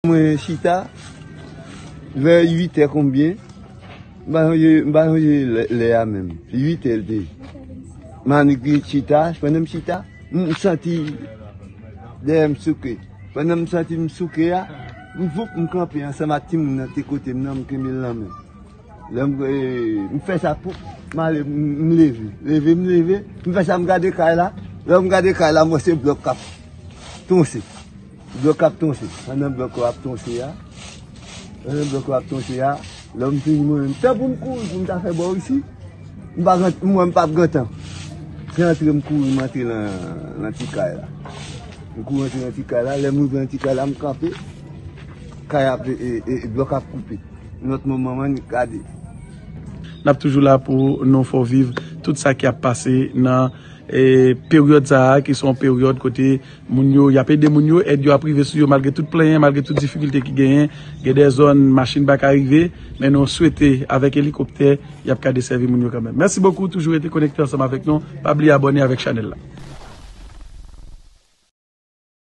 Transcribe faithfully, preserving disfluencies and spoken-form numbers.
Mwen chita, vè uit è konbyen, m pa sonje, m pa sonje lè, lè a menm. Se uit è l te ye. M annik chita, pandan m chita, m santi dèyè m souke. Pandan m santi m souke a, m voup, m kanpe ansanm ak timoun nan te kote m nan, m kenbe l nan men. Lè m, eh, m fè sa, pou m ale, m, m leve. Leve, m leve, m fè sa, m gade kay la. Lè m gade kay la, m wè se blòk k ap tonse. Blòk k ap tonse. Pandan blòk yo ap tonse a, pandan blòk yo ap tonse a, lè m fini, mwen menm, tan pou m kouri, pou m ta fè bò isi, m pa gen, m wè m p ap gen tan. Se antre m kouri, m antre nan, nan ti kay la. M kouri antre nan ti kay la. Lè m rive nan ti kay la, m kanpe. Kay ap, e, e, e, blòk ap koupe. Lòt moman, mwen gade. N ap toujou la pou nou fè w viv tout sa k ap pase nan, e, peryòd sa a, ki se yon peryòd kote moun yo, y ap ede moun yo, èd yo ap rive sou yo malgre tout plenyen, malgre tout difikilte ki genyen. Gen de zòn machin pa ka rive, men nou swete avèk elikoptè, y ap ka desèvi moun yo kanmenm. Mèsi bokou, toujou rete konekte ansanm avèk nou. Pa bliye abòne avèk chanèl la.